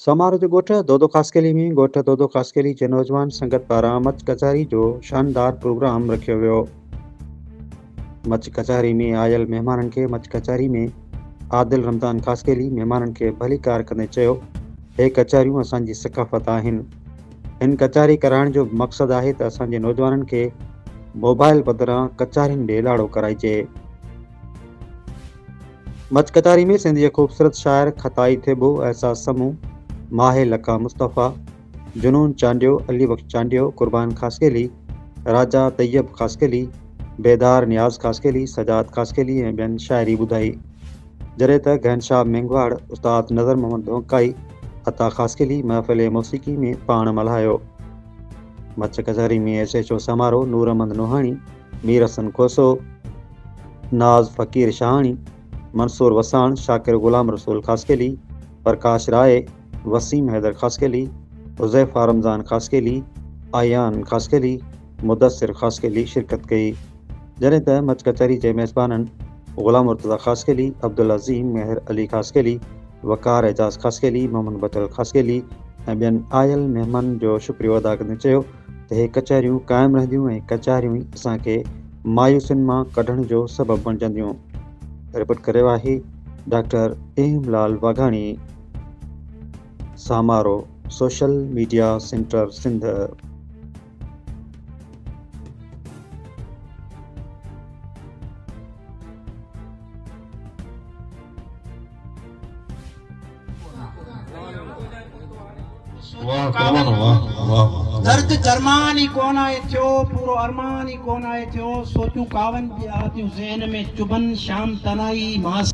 سمار جو ڳوٺ دودو خاصخيلي ۾ ڳوٺ دودو خاصخيلي جي نوجوان سنگت پاران مچ ڪچهري جو شاندار پروگرام رکيو ويو. مچ ڪچهري ۾ آيل مهمانن کي مچ ڪچهري ۾ عادل رمضان خاصخيلي مهمانن کي ڀليڪار ڪندي چيو هي ڪچهريون اسان جي ثقافت آهن. هن ڪچهري ڪرائڻ جو مقصد آهي ته اسان جي نوجوانن کي موبائل بدران ڪچهرين ڏي لاڙو ڪرائجي. مچ ڪچهري ۾ سنڌ جي خوبصورت شاعر خطائي ٿيٻو، احساس سمون، ماهي لقا مصطفيٰ، جنون چانڊيو، علي بخش چانڊيو، قربان خاصخيلي، راجا طيب خاصخيلي، بيدار نياز خاصخيلي، سجاد خاصخيلي ۽ ٻين شاعري ٻڌائي. جڏهن ته گهنشام مينگهواڙ، استاد نظر محمد ڌونڪائي، عطا خاصخيلي محفل موسيقي ۾ پاڻ ملهايو. مچ ڪچهري ۾ S H O Samaro Noor Ahmed Nohani, Mir Hassan Khoso, Naz Faqir Shahani, Mansoor Wassan, Shakir Ghulam Rasool Khaskheli, Prakash Rai, Waseem Haider Khaskheli, Huzaifa Ramzan Khaskheli, Ayan Khaskheli, Mudassir Khaskheli شرڪت ڪئي. جڏهن ته مچ ڪچهري جي ميزبانن غلام مرتضيٰ خاصخيلي، عبدالعظيم مهر علي خاصخيلي، وقار اعجاز خاصخيلي، محمد بچل خاصخيلي ۽ ٻين آيل مهمانن جو شڪريو ادا ڪندي چيو ته هي ڪچهريون قائم رهنديون ۽ ڪچهريون ئي اسان کي مايوسين مان ڪڍڻ جو سبب بڻجنديون. رپورٽ ڪريو آهي doctor M Lal Waghani, Samaro, social media centre Sindh. درد درمان ئي ڪونه آهي ٿيو، پورو ارمان ئي ڪونه آهي ٿيو، سوچون ڪاون به آ ٿيون ذهن ۾ چڀن، شام تنهائي مان.